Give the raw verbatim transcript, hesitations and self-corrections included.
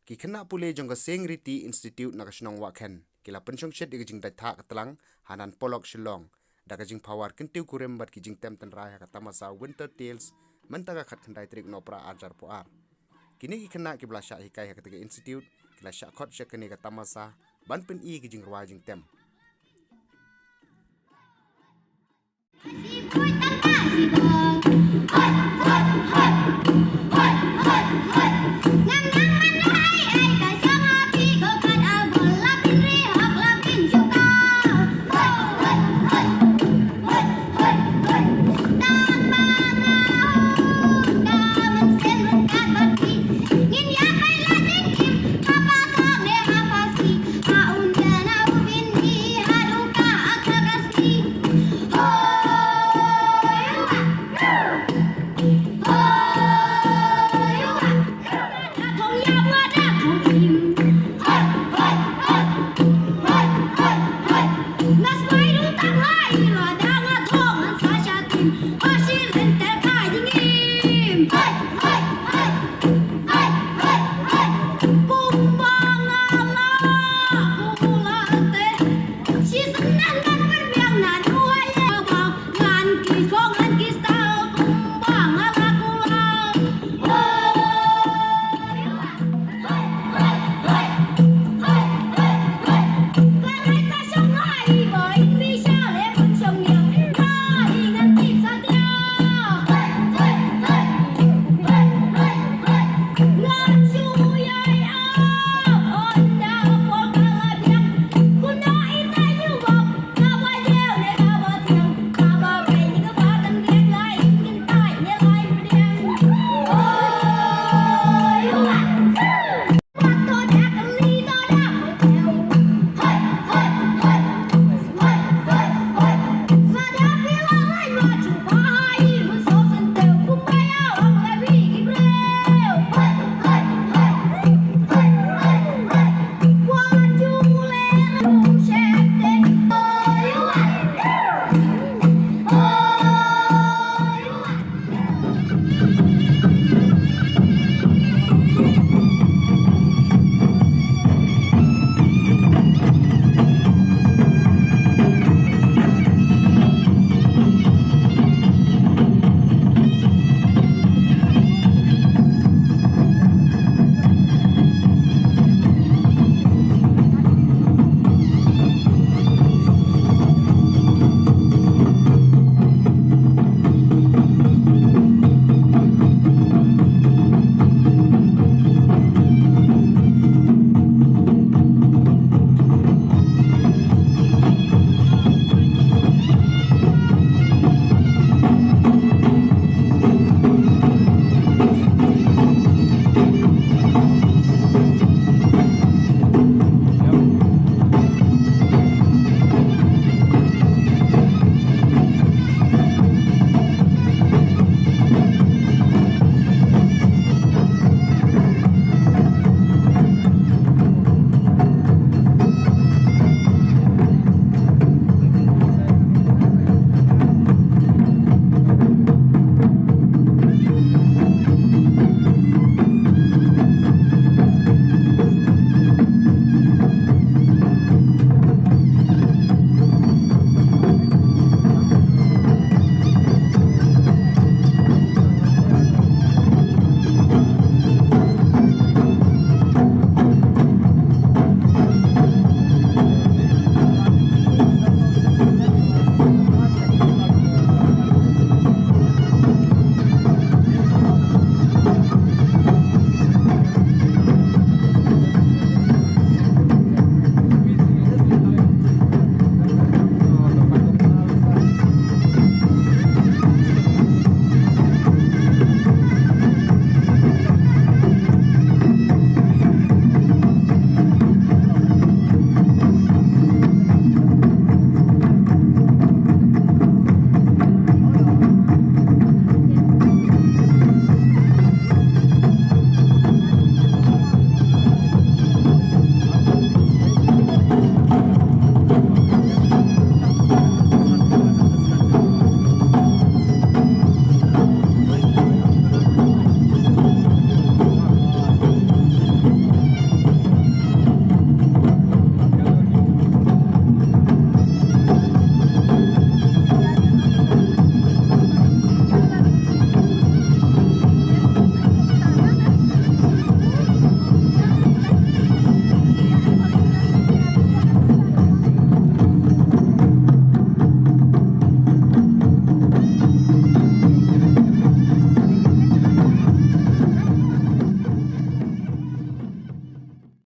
Ki khynnah pule jong ka Seng Riti Institute na ka shnong Wahkhen ki la pynshongshit ïa ka jingdait thah ka tlang ha Nan Polok Shillong da ka jingphawar kyntiew kurim bad ki jingtem tynrai ha ka tamasa Winter Tales mynta ka khatkhyndai tarik Nohprah arhajar arphew ar. Kine ki khynnah kiba la shah hikai ha kata ka institute ki la shah khot sha kane ka tamasa ban pyni ki jingrwai jingtem.